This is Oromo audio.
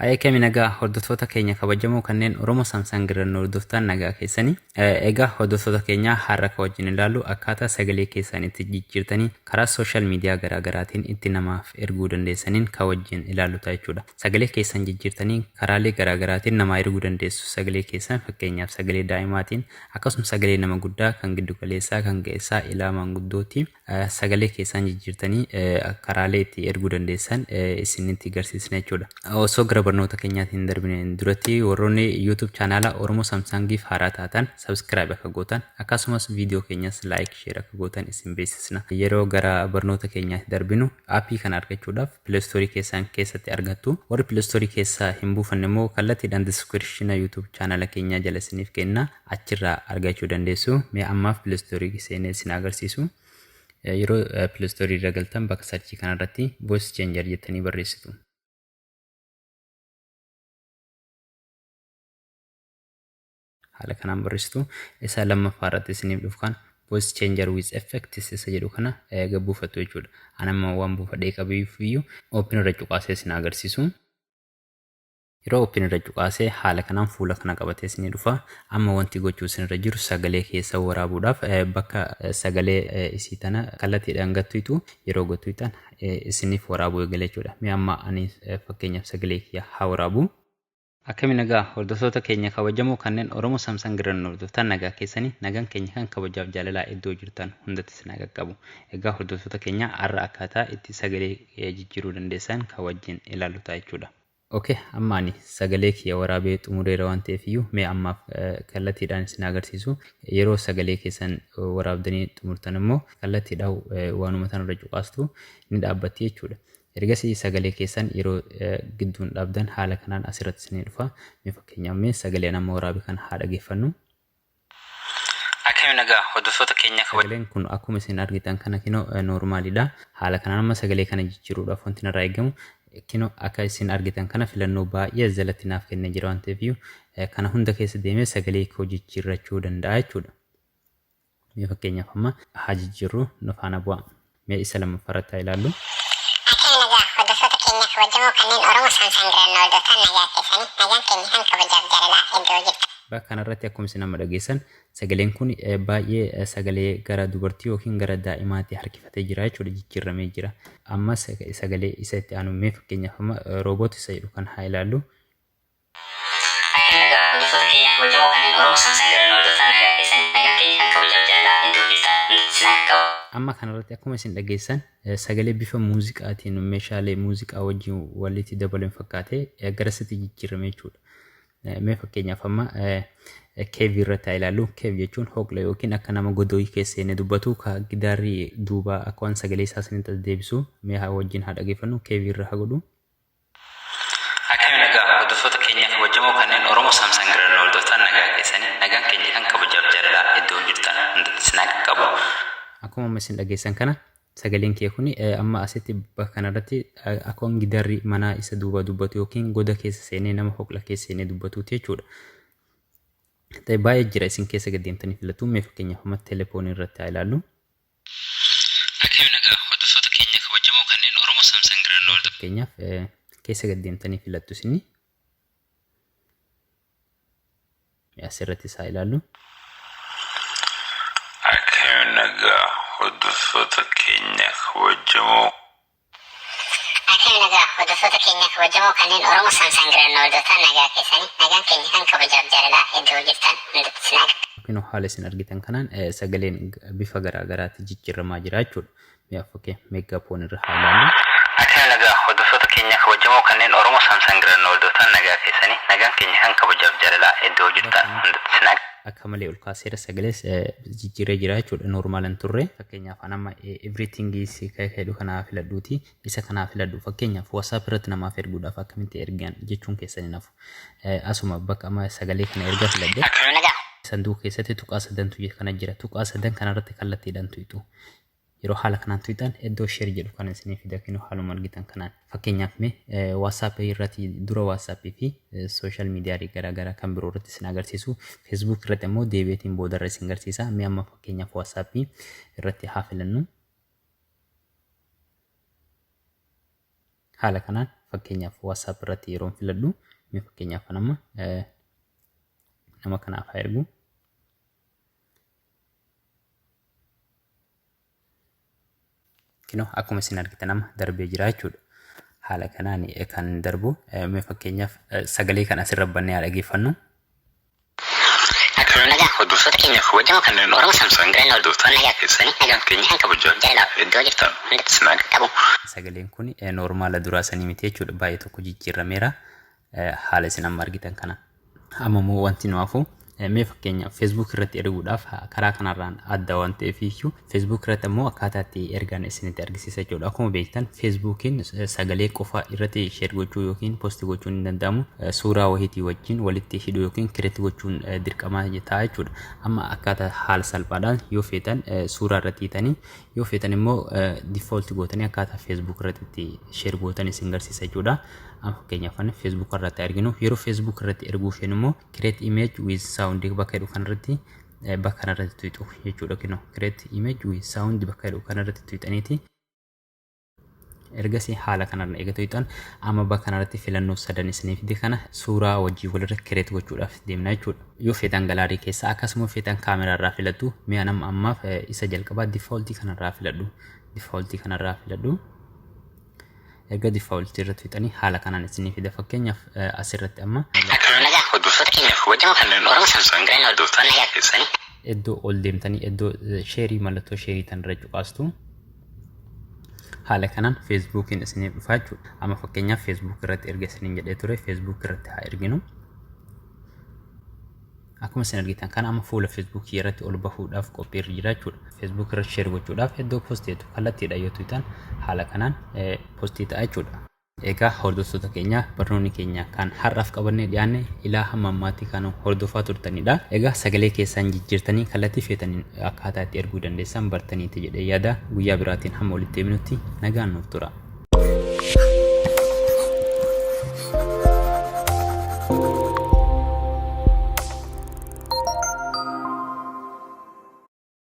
Akkami nagaa hordoftoota keenya kabajamoo kanneen Oromoo Samsung irra nu hordoftan, nagaa keessanii. Egaa hordoftoota keenya, har'a kan wajjin ilaallu akkaataa sagalee keessan itti jijjiirtanii karaa social media garaa garaatiin itti namaaf erguu dandeessaniin kan wajjin ilaallu ta'a jechuudha. Sagalee keessan jijjiirtanii karaalee garaa garaatiin namaa erguu dandeessu. Sagalee keessan fakkeenyaaf sagalee daa'imaatiin, akkasumas sagalee nama guddaa, kan giddu galeessaa, kan ga'eessaa, ilaa maanguddooti sagalee keessan jijjiirtanii karaalee itti erguu dandeessan isinitti agarsiisna jechuudha. Osoo gara barnoota keenyaatiin hin darbine duratti, warroonni YouTube chaanaala Oromoo Samsangiif haaraa taatan subscribe akka gootan, akkasumas viidiyoo keenyas like, share akka gootan isin beeksisna. Yeroo gara barnoota keenyaatti darbinu, aappii kana argachuudhaaf Play Store keessan keessatti argattu. Warri Play Store keessaa hin buufanne immoo kallattiidhaan description YouTube chaanaala keenyaa jala isiniif kenna. Achirraa argachuu dandeessu. Mee ammaaf Play Store seenee isin agarsiisu. Yeroo Play Store irra galtan, bakka search kanarratti "voice changer" jettanii barreessitu. Haala kanaan barreessitu. Isa lammaffaa irratti isiniif dhufu kan "voice changer with effects" isa jedhu kana buufattu jechuudha. Ani amma waan buufadhee qabeef iyyuu open irra cuqaasee isin agarsiisu. Yeroo open irra cuqaasee haala kanaan fuula kana qabatee isinii dhufa. Amma wanti gochuu isinirra jiru, sagalee keessa waraabuudhaaf bakka sagalee isii tana kallattiidhaan gattuitu, yeroo gattuitan isiniif waraabuu eegala jechuudha. Mee amma ani fakkeenyaaf sagalee kiyya haa waraabu. Akkami nagaa hordoftoota keenya kabajamoo kanneen Oromoo Samsung irra nu hordoftan, nagaa keessanii? Nagaan keenya kan kabajaaf jaalalaa iddoo jirtan hundatti isin haa qaqqabu. Egaa hordoftoota keenya, har'a akkaataa itti sagalee jijjiiruu dandeessan kan wajjin ilaallu ta'a jechuudha. Okay, amma ani sagalee kiyya waraabee xumureera waan ta'eef iyyuu, mee ammaaf kallattiidhaan isin agarsiisu. Yeroo sagalee keessan waraabdanii xumurtan immoo kallattiidhaan waanuma tanarra cuqaastu, ni dhaabbatti jechuudha. Ergasii sagalee keessan yeroo gidduun dhaabdan haala kanaan asirratti isinii dhufa. Mee fakkeenyaaf mee sagalee amma waraabe kana haa dhageeffannu. Akkami nagaa hordoftoota keenya kabajamoo. Sagaleen kun akkuma isin argitan kana kinoo noormaalidha. Haala kanaan amma sagalee kana jijjiiruudhaaf wanti narraa eegamu, kinoo akka isin argitan kana filannoo baay'ee as jalatti naaf kennee jira waan ta'eef, kana hunda keessa deemee sagalee koo jijjiirrachuu danda'a jechuudha. Mee fakkeenyaaf amma haa jijjiirru, nu faana bu'a. Mee isa lammaffaa irratti haa ilaallu. Akkami nagaa hordoftoota keenya kabajamoo kanneen Oromoo Samsung irra nu hordoftan, nagaa keessanii? Nagaan keenya kan kabajaaf jaalalaa iddoo jirtan. Bakka kanarratti akkuma isin amma dhageessan, sagaleen kun baay'ee sagalee gara dubartii yookiin gara daa'imaatti harkifatee jira jechuudha, jijjiirramee jira. Amma sagalee isa itti aanu, mee fakkeenyaaf amma robot isa jedhu kan haa ilaallu. Akkami nagaa hordoftoota keenya kabajamoo kanneen Oromoo Samsung irra nu hordoftan, nagaa keessanii? Nagaan keenya kan kabajaaf jaalalaa iddoo jirtan hundatti isin haa qaqqabu. Amma kanarratti akkuma isin dhageessan, sagalee bifa muuziqaatiin meeshaalee muuziqaa wajjin walitti dabaluun fakkaatee garasitti jijjiirame jechuudha. Mee fakkeenyaaf amma cave irratti haa ilaallu. Cave jechuun hooqla yookiin akka nama godooyi keessa seenee dubbatu, ka gidaarri duubaa akka waan sagalee isaa sanitti as deebisu. Mee haa wajjin haa dhageeffannu. Cave irra haa godhu. Akkami nagaa hordoftoota keenya kabajamoo kanneen Oromoo Samsung irra nu hordoftan, nagaa keessanii? Nagaan keenya kan kabajaaf jaalalaa iddoo jirtan hundatti isin haa qaqqabu. Akkuma amma isin dhageessan kana, sagaleen kee kun amma asitti bakka kanarratti akka waan gidaarri manaa isa duuba dubbatu yookiin goda keessa seenee, nama hoqla keessa seenee dubbatuuti jechuudha. Ta'e baay'ee jira, isin keessa gad deemtanii filatu. Mee fakkeenyaaf amma telefoonii irratti haa ilaallu. Akkami nagaa hordoftoota keenya kabajamoo kanneen Oromoo Samsung irra nu hordoftan. Fakkeenyaaf keessa gad deemtanii filattu isinni. Asirratti isaa ilaallu. Akkami nagaa hordoftoota keenya kabajamoo. Akkami nagaa hordoftoota keenya kabajamoo kanneen Oromoo Samsung irra nu hordoftan, nagaa keessanii? Nagaan keenya kan kabajaaf jaalalaa iddoo jirtan hundatti isin haa qaqqabu. Kunoo haala isin argitan kanaan sagaleen bifa garaa garaatti jijjiiramaa jira jechuudha. Mee fakkee megaphone irra haa ilaallu. Akkami nagaa hordoftoota keenya kabajamoo kanneen Oromoo Samsung irra nu hordoftan, nagaa keessanii? Nagaan keenya kan kabajaaf jaalalaa iddoo jirtan hundatti isin haa Akka malee ol kaaseera, sagalees jijjiiree jira jechuudha, normaal hin turre. Fakkeenyaaf an amma "everything is" jedhu kanaa filadhuuti, isa kanaa filadhu. Fakkeenyaaf WhatsApp irratti namaaf erguudhaaf akkamitti ergan jechuun keessan hin hafu. Asuma bakka amma sagalee kana erga filadhe, Akkami nagaa. sanduuqa keessatti tuqaa sadantu kana jira. Tuqaa sadan kanarratti kallattiidhaan tuqxu. Yeroo haala kanaan tuqxan, iddoo "share" jedhu kana isinii fida, kinoo haaluma argitan kanaan. Fakkeenyaaf mee WhatsApp irratti dura, WhatsApp fi social media garaagaraa kan biroo irratti isin agarsiisu. Facebook irratti ammoo deebi'eetiin boodarra isin agarsiisa. Mee amma fakkeenyaaf WhatsApp irratti haa filannu. Haala kanaan Fakkeenyaaf WhatsApp irratti yeroon filadhu, mee fakkeenyaaf amma nama kanaaf haa ergu. Kinoo akkuma isin argitan amma darbee jira jechuudha. Haala kanaan kan darbu, mee fakkeenyaaf sagalee kan asirra bannee haa dhageeffannu. Akkam nagaa, hordoftoota keenya kabajamoo kanneen Oromoo Samsung Giraan hordoftoota, nagaa keessanii? Nagaan keenya kan kabajaaf jaalalaaf iddoo jirtan hundatti isin haa qaqqabu. Sagaleen kun normaala duraa sanii miti jechuudha. Baay'ee tokko jijjiirameera. Haala isin amma argitan kana. Amma immoo wanti nu hafu, mee fakkeenyaaf Facebook irratti erguudhaaf karaa kanarraan adda waan ta'eef iyyuu Facebook irratti ammoo akkaataa itti ergan isinitti argisiisa jechuudha. Akkuma beektan Facebookiin sagalee qofa irratti share gochuu yookiin post gochuun hin danda'amu. Suuraa wahiitii wajjin walitti hidhuu yookiin create gochuun dirqama ta'a jechuudha. Amma akkaataa haala salphaadhaan yoo feetan suuraa irratti hiitanii, yoo feetan immoo default gootanii akkaataa Facebook irratti itti share gootan isin garsiisa jechuudha. Amma fakkeenyaaf ani Facebook irratti arginu, yeroo Facebook irratti erguu feenu immoo create image with sound bakka jedhu kanarratti, bakka kanarratti tuqxu jechuudha. Kinoo create image with sound bakka jedhu kanarratti tuqxaniiti. Ergasii haala kanarra eega tuqxan, amma bakka kanarratti filannoo sadan isinii fide kana suuraa wajjin walirra create gochuudhaaf deemna jechuudha. Yoo feetan gallery keessaa, akkasuma feetan kaameraa irraa filattu. Mi'a nama ammaaf isa jalqabaa defaultii kanarraa filadhu. Defaultii kanarraa filadhu. Erga defaultii irratti fixanii haala kanaan isinii fida. Fakkeenyaaf asirratti amma Akkam nagaa, hordoftoota keenya kabajamoo kanneen Oromoo Samsung Giraan hordoftoota, nagaa keessanii? Iddoo ol deemtanii iddoo share, mallattoo share tanarra cuqaastu. Haala kanaan Facebookiin isiniif dhufaa jechuudha. Amma fakkeenyaaf Facebook irratti erga isiniin jedhee ture, Facebook irratti haa erginu. Akkuma isin argitan kana amma fuula Facebookii irratti ol bahuudhaaf qophiirra jira jechuudha. Facebook irratti share gochuudhaaf iddoo posteetu kallattiidha yoo tuqxan, haala kanaan postii ta'a jechuudha. Egaa hordoftoota keenya, barnoonni keenya kan har'aaf qabannee dhiyaanne ilaa hamma ammaatti kan hordofaa turtanidha. Egaa sagalee keessan jijjiirtanii kallattii feetaniin akkaataa itti erguu dandeessan bartaniiti jedhee yaada. Guyyaa biraatiin hamma walitti deebinutti nagaan nuuf tura.